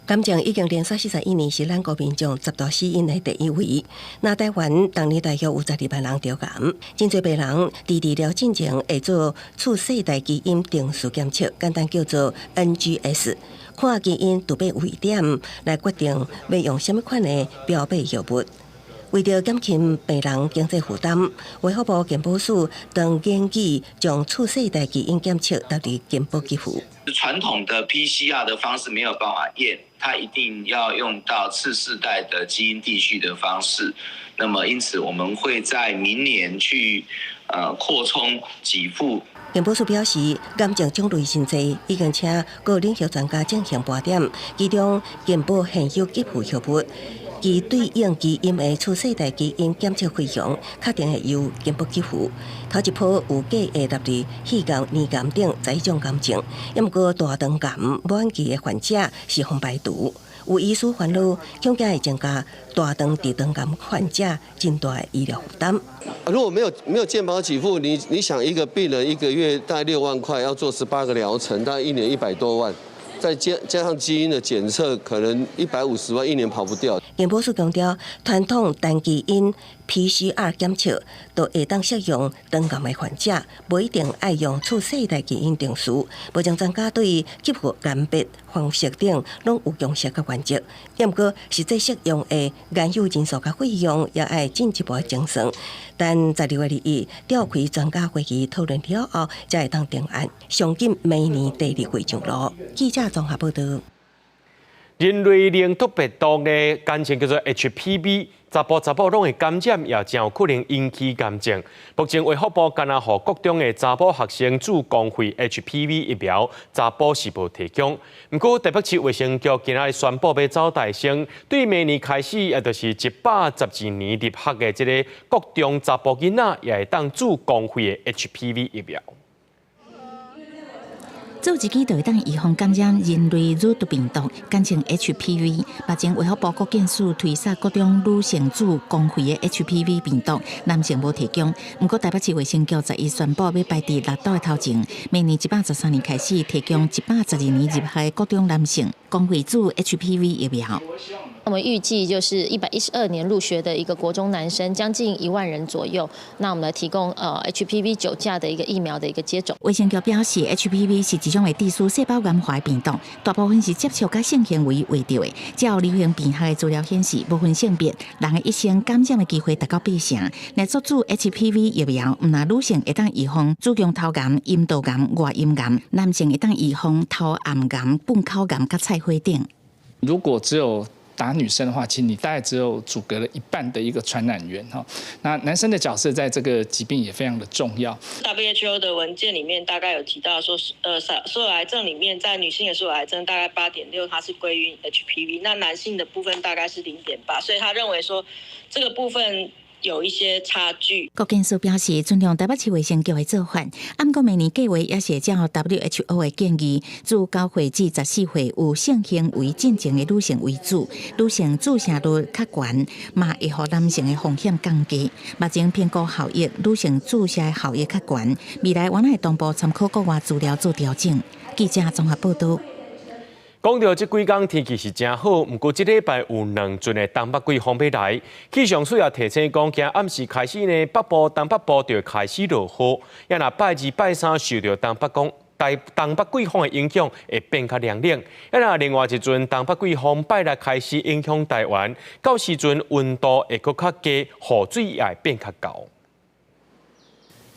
癌症已經連續41年是咱國民眾十大死因的第一位。那台灣當年大約有12萬人著癌，真濟病人佇治療進前會做次世代基因定序檢測，簡單叫做 NGS，看基因突變位點來決定欲用啥物款的標靶藥物。為著減輕病人經濟負擔，衛福部健保署正研擬將次世代基因檢測納入健保給付。傳統的 PCR 的方式沒有辦法驗，它一定要用到次世代的基因定序的方式。那麼因此我們會在明年去擴充給付。健保署表示，癌症種類真濟，已經請各領域專家進行盤點，其中健保現有給付藥物，其對應基因的次世代基因檢測費用，確定會由健保給付。頭一波有計劃納入肺癌、乳癌等11種癌症，毋過大腸癌晚期的患者是予排除。有醫師煩惱，恐驚會增加大腸直腸癌患者真大的醫療負擔。如果沒有健保給付，你想一個病人一個月大概6萬塊，要做18個療程，大概一年100多萬。再加上基因的檢測，可能150萬一年跑不掉。健保署強調，傳統單基因 PCR 檢測都會當適用腸癌的患者，無一定愛用次世代基因定序。目前專家對給付鑑別方式等攏有共識佮原則，毋過實際適用的研究人數佮費用，也愛進一步精算。等12月21召開專家會議討論了後，才會當定案。上緊明年第二季上路。記者綜合報導。人類乳突病毒呢，簡稱叫做 HPV，查埔查某攏會感染，也真有可能引起癌症。目前衛福部干焦予國中的查埔學生注公費 HPV 疫苗，查埔是無提供。毋過台北市衛生局今仔日宣布欲走代先，對明年開始，也就是112年入學的這个國中查埔囡仔，也會當注公費的 HPV 疫苗。注一支就會當預防感染人類乳頭病毒，簡稱 HPV。目前衛福部國健署推捒各種女性注公費的 HPV 病毒，男性無提供。毋過台北市衛生局11宣布，欲排佇六都的頭前，明年113年開始提供112年入學的國中男性公費注 HPV 疫苗。我們預計就是112年入學的一個國中男生，將近1萬人左右。那我們來提供HPV 9價的一個疫苗的一個接種。衛生局表示，HPV 是一種會致使細胞癌化的病毒，大部分是接觸佮性行為罹著的。照流行病學的資料顯示，無分性別，人的一生感染的機會達到八成。若注注 HPV 疫苗，毋但女性會當預防子宮頭癌、陰道癌、外陰癌，男性會當預防頭罨癌、糞口癌佮菜花等。如果只有打女生的話，其實你大概只有阻隔了一半的一個傳染源哈。那男生的角色在這個疾病也非常的重要。 WHO 的文件裡面大概有提到說，所有癌症裡面，在女性的所有癌症大概8.6，它是歸因 HPV，那男性的部分大概是0.8，所以他認為說這個部分有一些差距。國健署表示，尊重台北市衛生局的做法，毋過明年計劃也是會照 WHO 的建議，自9歲至14歲有性行為進前的女性為主，女性注射率較懸，嘛會予男性的風險降低。目前評估效益，女性注射的效益較懸，未來我會同步參考國外資料做調整。記者綜合報道。講著這幾工天氣是誠好，毋過這禮拜有兩陣的東北季風欲來，氣象署也提醒講，今暗時開始呢，北部、東北部就會開始落雨。啊若拜二、拜三受著東北季風的影響，會變較涼冷。啊若另外一陣東北季風拜六開始影響台灣，到時陣溫度會閣較低，雨水也會變較厚。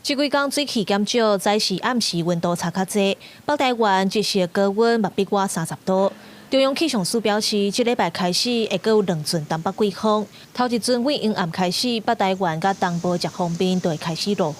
這幾工水汽減少，早時暗時溫度差較濟。北台灣這時高溫嘛逼過30度。中央氣象署表示，這禮拜開始會閣有兩陣東北季風，頭一陣為陰暗開始，北台灣佮東部這方面就會開始落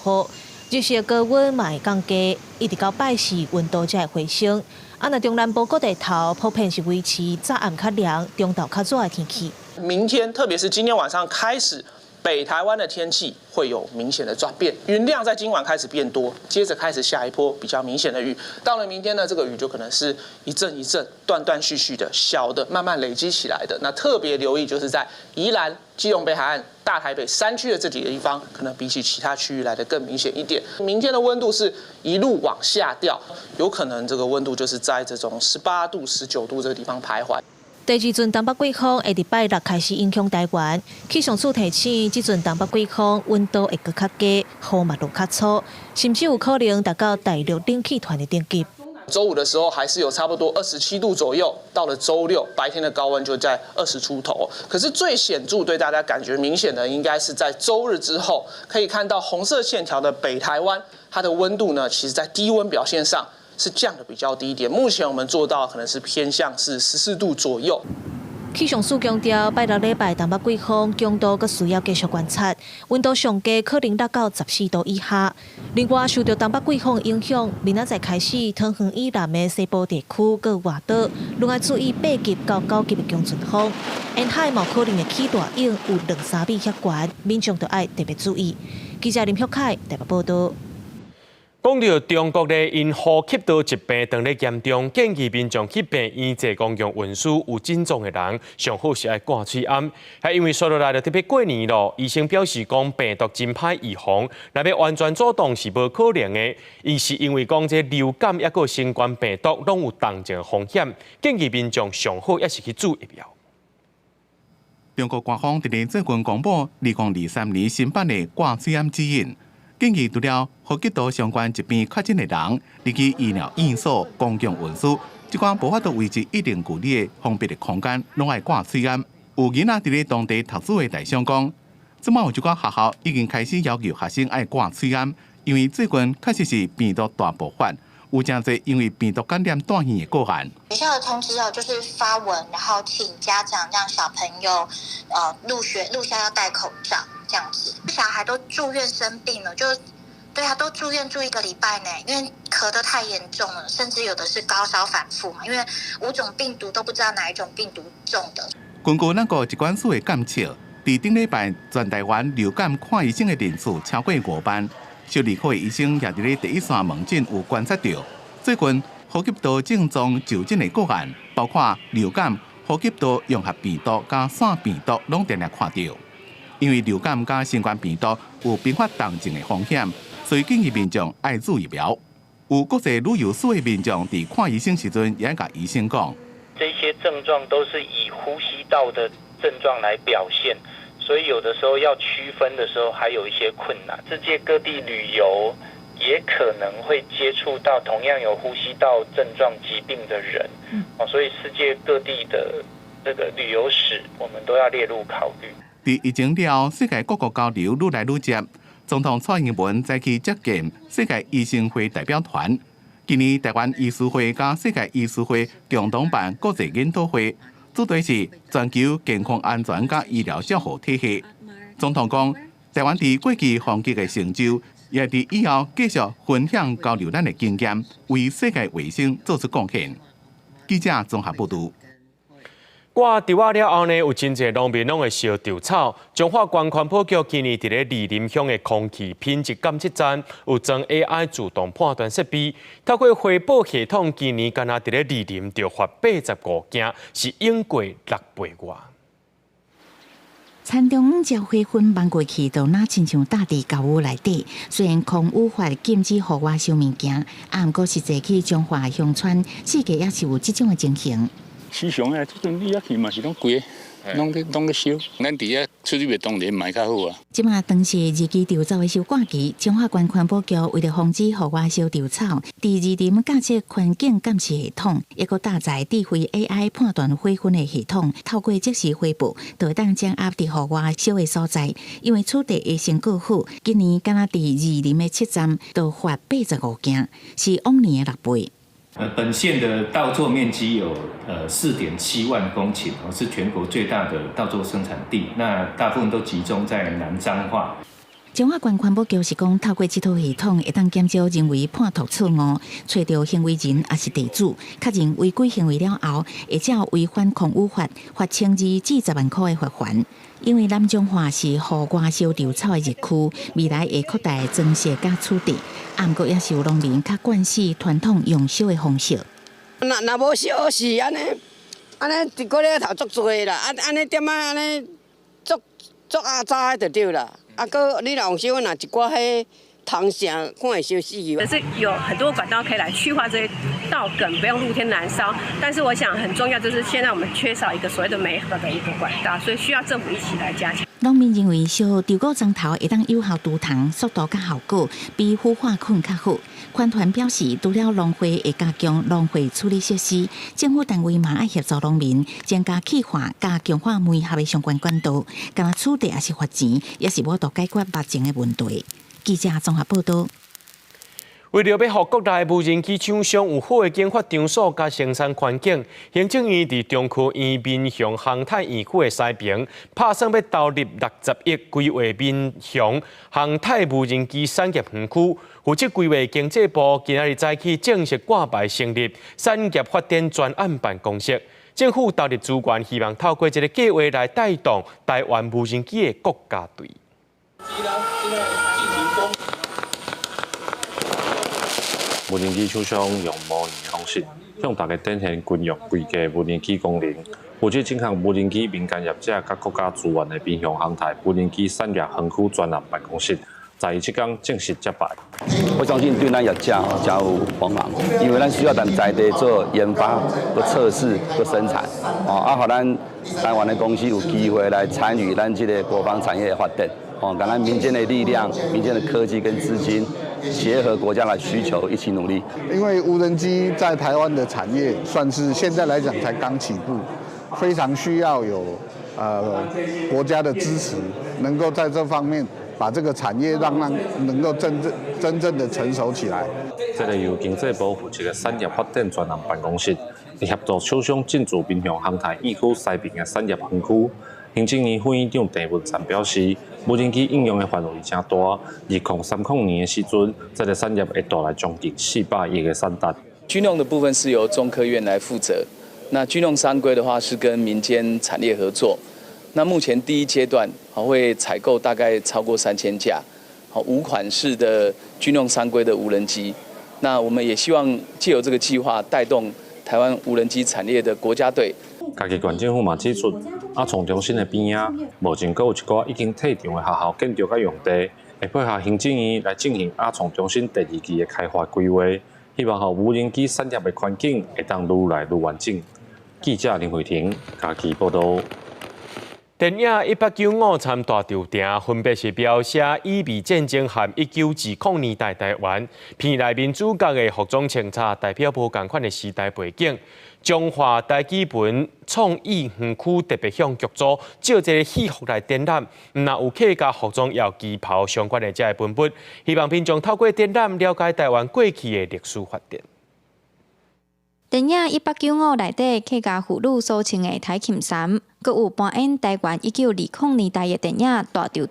雨，日時高溫嘛會降低，一直到拜四溫度才會回升。啊，若中南部各地頭普遍是維持早暗較涼、中晝較熱的天氣。明天，特別是今天晚上開始，北台灣的天氣會有明顯的轉變，雲量在今晚開始變多，接着開始下一波比較明顯的雨。到了明天呢，這個雨就可能是一陣一陣、斷斷續續的小的，慢慢累積起來的。那特別留意就是在宜蘭、基隆北海岸、大台北山區的這幾個地方，可能比起其他區域來得更明顯一點。明天的溫度是一路往下掉，有可能這個溫度就是在這種18度、19度這個地方徘徊。第二陣東北季風會佇拜六開始影響台灣，氣象署提醒，這陣東北季風溫度會閣較低，雨嘛落較粗，甚至有可能達到大陸冷氣團的等級。週五的時候還是有差不多27度左右，到了週六白天的高溫就在20出頭。可是最顯著對大家感覺明顯的，應該是在週日之後，可以看到紅色線條的北台灣，它的溫度呢，其實在低溫表現上是降得比較低一點。目前我們做到可能是偏向是14度左右。氣象署強調，拜六禮拜東北季風強度閣需要繼續觀察，溫度上低可能落到14度以下。另外，受著東北季風影響，明仔載開始，桃園以南的西部地區閣外島，攏愛注意8級到9級的強陣風。沿海嘛可能會起大湧，有兩三米遐懸，民眾著愛特別注意。記者林旭凱台北報道。講著中國咧，𪜶呼吸道疾病當咧嚴重，建議民眾去病院坐公共運輸有症狀的人，上好是愛掛喙罨。係因為紲落來就特別過年咯，醫生表示講病毒真歹預防，若欲完全阻擋是無可能的。伊是因為講這流感抑閣新冠病毒攏有同種風險，建議民眾上好抑是去注疫苗。中國官方佇咧最近公布2023年新版的掛喙罨指引。建議除了呼吸道相關疾病確診的人，入去醫療院所、公共運輸，這款無法度維持一定距離的封閉的空間，攏愛掛喙罨。有囡仔佇咧當地讀書的台商講，這擺有一寡學校已經開始要求學生愛掛喙罨，因為最近確實是病毒大爆發，有誠濟因為病毒感染住院的個案。學校的通知哦，就是發文，然後請家長讓小朋友，入學入校要戴口罩，這樣子。小孩都住院生病了，就對啊，都住院住一個禮拜呢，因為咳得太嚴重了，甚至有的是高燒反覆嘛，因為五種病毒都不知道哪一種病毒中的。根據咱國疾管署的監測，佇頂禮拜全台灣流感看醫生的人數超過5萬，小兒科的醫生也佇咧第一線門診有觀察著，最近呼呼吸道症狀就診的個案，包括流感、呼吸道融合病毒佮腺病毒，攏定定看著。因為流感佮新冠病毒有併發重症的風險，所以建議民眾愛注疫苗。有國際旅遊史的民眾佇看醫生時陣，也共醫生講，這些症狀都是以呼吸道的症狀來表現，所以有的時候要區分的時候，還有一些困難。世界各地旅遊也可能會接觸到同樣有呼吸道症狀疾病的人，所以世界各地的這個旅遊史，我們都要列入考慮。佇疫情了後，世界各國交流愈來愈濟。總統蔡英文再去接見世界醫生會代表團。今年台灣醫師會佮世界醫師會共同辦國際研討會，主題是全球健康安全佮醫療照護體系。總統講，台灣佇過去防疫的成就，也佇以後繼續分享交流咱的經驗，為世界衛生做出貢獻。記者綜合報導。割稻仔了後呢，有真濟農民攏會燒稻草。彰化縣環保局今年佇咧二林鄉的空氣品質監測站，有裝 AI 自動判斷設備，透過回報系統，今年干焦佇咧二林就罰85件，是永過6倍外。田中焦灰粉望過去，就若親像罩佇厚霧內底。雖然空污法禁止戶外燒物件，啊，毋過實際去彰化鄉村，四界也是有這種的情形。時常啊，這陣你遐去嘛是攏規个，攏咧燒。咱佇遐處理袂當然嘛較好啊。這馬當是二季稻草的收割期，彰化縣環保局為著防止戶外燒稻草，佇二林架設環境監視系統，抑閣搭載智慧 AI 判斷火焚的系統，透過即時回報，就會當掌握佇戶外燒的所在。因為取締的成果好，今年干焦佇二林的七站就罰85件，是往年的6倍。本縣的稻作面積有4.7萬公頃，是全國最大的稻作生產地。那大部分都集中在南彰化。彰化縣環保局是講，透過這套系統，會當減少人為判讀錯誤，揣著行為人抑是地主，確認違規行為了後，會照違反空污法，罰1002至10萬塊的罰鍰。因為南彰化是戶外燒稻草的熱區，未來會擴大裝設佮取締，啊，毋過也是有農民較慣勢傳統用燒的方式。若若無燒是按呢，按呢一個禮頭足濟啦，啊按呢點仔按呢足足阿早的就對啦。啊，閣你若用燒，若一寡彼蟲啥，看會燒死去。可是有很多管道可以來去化這些稻梗，不用露天燃燒。但是我想很重要，就是現在我們缺少一個所謂的媒合的一個管道，所以需要政府一起來加強。農民認為燒稻穀磚頭會當有效除蟲，速度佮效果比腐化菌較好。環團表示，除了農會會加強農廢處理設施，政府單位嘛愛協助農民增加氣化佮強化媒合的相關管道，干焦取締抑是罰錢，也是無法度解決目前的問題。記者綜合報導。為著欲予國內無人機廠商有好的研發場所佮生產環境，行政院佇中科院民雄航太園區的西爿，拍算欲投入60億規劃民雄航太無人機產業園區。負責規劃經濟部今仔日早起正式掛牌成立產業發展專案辦公室，政府投入資源，希望透過這个計劃來帶動台灣無人機的國家隊。無人機廠商用模擬方式向大家展現軍用規格無人機功能。負責這項無人機民間業者佮國家資源的民雄航太無人機產業園區專案辦公室，在這工正式揭牌。我相信對咱業者吼誠有幫忙，因為咱需要佇在地做研發、閣測試、閣生產，哦，啊，予咱台灣的公司有機會來參與咱這個國防產業的發展，哦，共咱民間的力量、民間的科技跟資金，結合國家的需求，一起努力。因為無人機在台灣的產業算是現在來講才剛起步，非常需要有國家的支持，能夠在這方面把這個產業讓能夠真正真正的成熟起來。這个由經濟部負責的產業發展專案辦公室，協助廠商進駐民雄航太園區西爿的產業園區。行政院副院長鄭文燦表示，無人機應用的範圍誠大，2030年的時陣，這个產業會帶來將近400億的產值。軍用的部分是由中科院來負責，那軍用商規的話是跟民間產業合作。那目前第一階段會採購大概超過3000架，5款式的軍用商規的無人機。那我們也希望借由這個計劃，帶動台灣無人機產業的國家隊。嘉義縣政府嘛指出，亞創中心的邊仔，目前閣有一寡已經退場的學校建築佮用地，會配合行政院來進行亞創中心第二期的開發規劃，希望予無人機產業的環境會當愈來愈完整。記者林慧婷嘉義報導。電影《1895參大稻埕》分別是描寫以美戰爭和1920年代台灣，片內面主角的服裝穿插代表無仝款的時代背景。彰化台語文創意園區特別向劇組借這个戲服來展覽，毋但有客家服裝，也有旗袍相關的這个文物，希望民眾透過展覽了解台灣過去的歷史發展。電影《1895》內底客家婦女所穿的台琴衫，閣有扮演台灣1920年代的電影《大稻埕》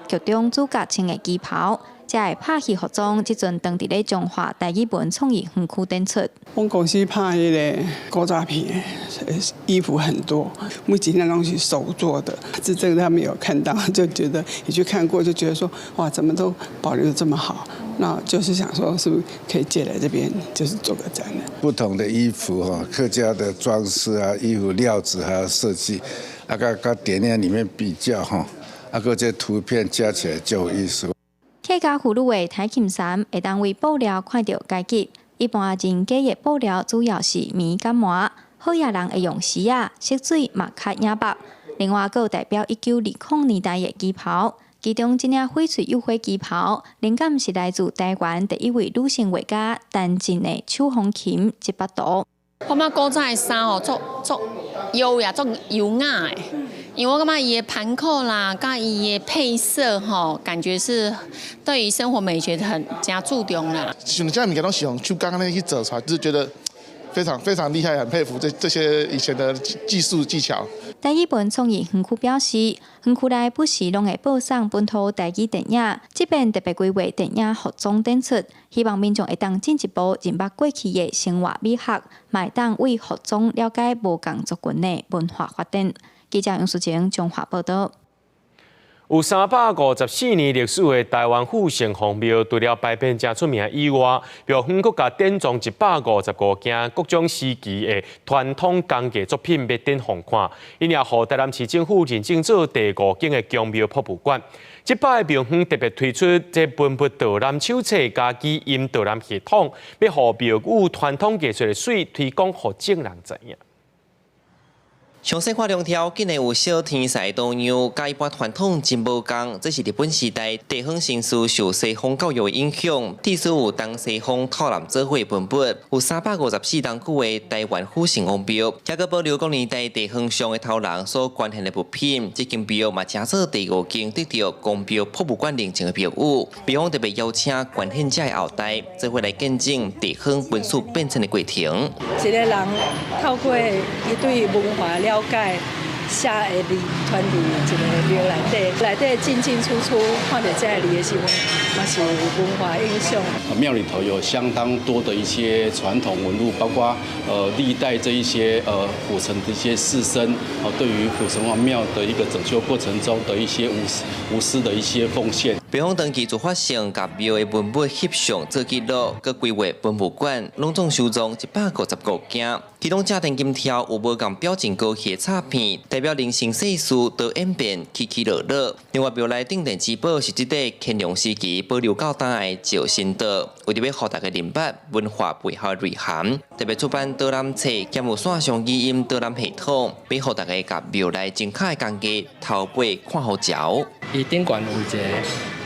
劇中主角穿的旗袍，這个拍戲服裝，這陣當佇咧彰化台語文創意園區展出。阮公司拍彼个古早片的衣服很多，每一件攏是手做的。這這個他們有看到，就覺得也去看過，就覺得說哇，怎麼都保留得這麼好。那就是想說，是不是可以借來這邊，就是做個展覽。不同的衣服哈，客家的裝飾啊，衣服料子還有設計，啊，佮電影裡面比較哈，啊，閣這圖片加起來就有意思。客家婦女的台琴衫會當為布料看著階級，一般人家的布料主要是棉佮麻，好野人會用絲仔，色水嘛較野白。另外，閣有代表1920年代的旗袍。其中這領翡翠釉花旗袍，靈感是來自台灣第一位女性畫家陳進的手風琴這幅圖。我感覺古早的衫哦，足足優雅、足優雅的，因為我感覺伊的盤扣啦，佮伊的配色吼，感覺是對於生活美學很誠注重啦。像這物件攏是用手工按呢去做出來，就是覺得非常非常厲害，很佩服這些以前的技術技巧。台語文創意園區表示，園區內不時攏會播送本土台語電影，這遍特別規劃電影服裝展出，希望民眾會當進一步認捌過去的生活美學，嘛會當為服裝了解無仝族群的文化發展。記者楊淑晴彰化報導。有354年歷史的台灣府城隍廟，除了牌匾誠出名以外，廟方閣共典藏155件各種時期的傳統工藝作品，欲展予看。𪜶也予台南市政府認證做第五間的宮廟博物館。這擺廟方特別推出這文物導覽手冊佮語音導覽系統，欲予廟宇傳統藝術的媠推廣予眾人知影。詳細看兩條，竟然有小天使圖樣，佮一般傳統真無仝。這是日本時代地方紳士受西方教育的影響，至少有東西方透南做伙文物，有354冬久的台灣府城隍廟，抑閣保留國年代地方上的頭人所捐獻的物品。這間廟嘛，成做第五間得著宮廟博物館認證的廟宇。廟方特別邀請捐獻者的後代，做伙來見證地方文史變遷的過程。一個人透過伊對文化了解寫的字，傳佇一个廟內底，內底進進出出看著這个字的時陣，嘛是有文化影響。廟裡頭有相當多的一些傳統文物，包括歷代這一些府城的一些士紳，哦，對於府城隍廟的一個整修過程中的一些無私的一些奉獻。廟方長期自發性共廟的文物翕相做記錄，閣規劃文物館，攏總收藏155件。其中正電金條有無仝表情高戲的插片，代表人生世事都演變起起落落。另外廟內鎮店之寶是這塊乾隆時期保留到今的石神桌，為著欲予大家認捌文化背後的內涵，特別出版導覽冊，兼有線上語音導覽系統，欲予大家共廟內精巧的工藝頭尾看予著。伊頂懸有一个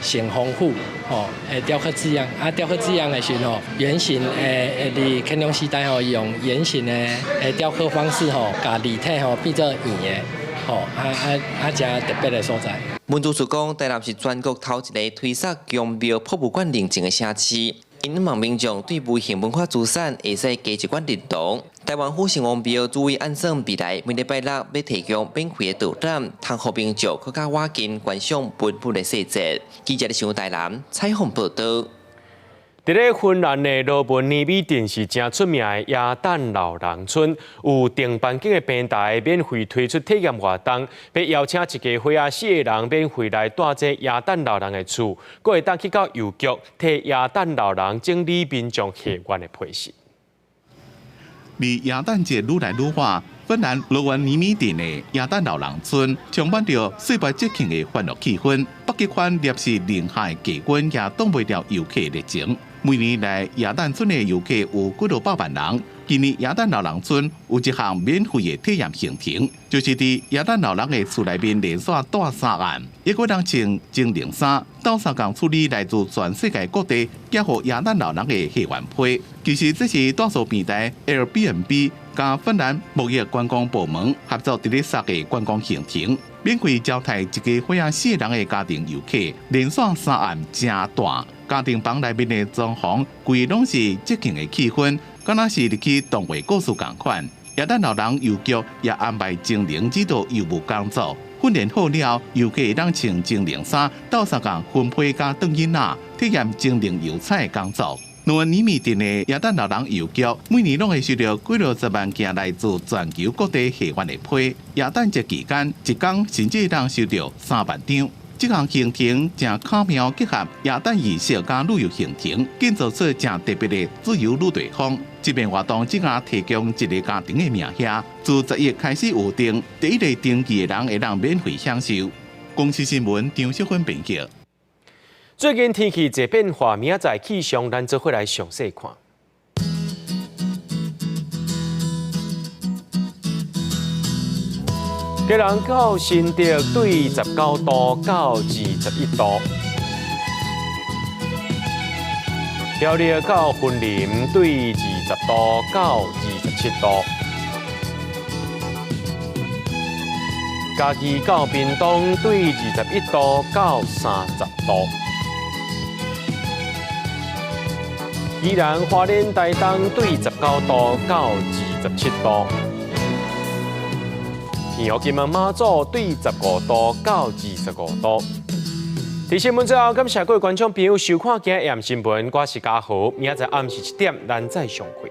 城隍府吼，的雕刻字樣，啊，雕刻字樣的時吼，圓形的，佇乾隆時代吼，用圓形的雕刻方式吼，共字體吼變做圓的，吼，啊啊啊，誠特別的所在。文資處講，台南是全國頭一个推捒宮廟博物館認證的城市，𪜶望民眾對無形文化資產會使加一寡認同。台灣府城隍廟主委按算未來每禮拜六欲提供免費的導覽，通予民眾閣較倚近觀賞文物的細節。記者佇台南採訪報導。佇咧芬蘭的羅文尼米鎮是誠出名的耶誕老人村，有定班景的平台免費推出體驗活動，欲邀請一家伙仔四个人免費來蹛這耶誕老人的厝，閣會當去到郵局替耶誕老人整理民眾賀願的批信。離耶誕節愈來愈晚，芬蘭羅文尼米鎮的耶誕老人村充滿著歲末節慶的歡樂氣氛。北極圈攝氏零下的低溫也擋袂牢遊客熱情。每年來耶誕村的遊客有幾落百萬人。今年耶誕老人村有一項免費的體驗行程，就是佇耶誕老人的厝內面連續蹛3暗，抑閣通穿精靈衫，鬥相共處理來自全世界各地寄予耶誕老人的賀願批。其實這是住宿平台 Airbnb 佮芬蘭貿易觀光部門合作佇咧設的觀光行程，免費招待一家伙仔四个人的家庭遊客，連續3暗正大。家庭房內面的裝潢，規攏是節慶的氣氛，敢若是入去動畫故事仝款。耶誕老人郵局也安排精靈指導郵務工作，訓練好了，遊客會當穿精靈衫，鬥相共分批佮轉囡仔，體驗精靈郵差的工作。羅文尼米鎮的耶誕老人郵局，每年攏會收著幾落十萬件來自全球各地賀願的批。耶誕節期間，一工甚至會當收著3萬張。這項行程誠巧妙結合耶誕儀式佮旅遊行程，建造出誠特別的自由旅途風。這遍活動只共提供一个家庭的名額，自10月開始預訂，第一个登記的人會當免費享受。公視新聞張淑芬編輯。最近天氣濟變化，明仔載氣象咱做伙來詳細看。基隆到新竹對19度到21度，苗栗到雲林對20度到27度，嘉義到屏東對21度到30度，宜蘭花蓮台東對19度到27度。澎湖金門馬祖對15度到25度。佇新聞最後，感謝各位觀眾朋友收看今日的新聞，我是嘉豪，明仔載暗時7點，咱再相會。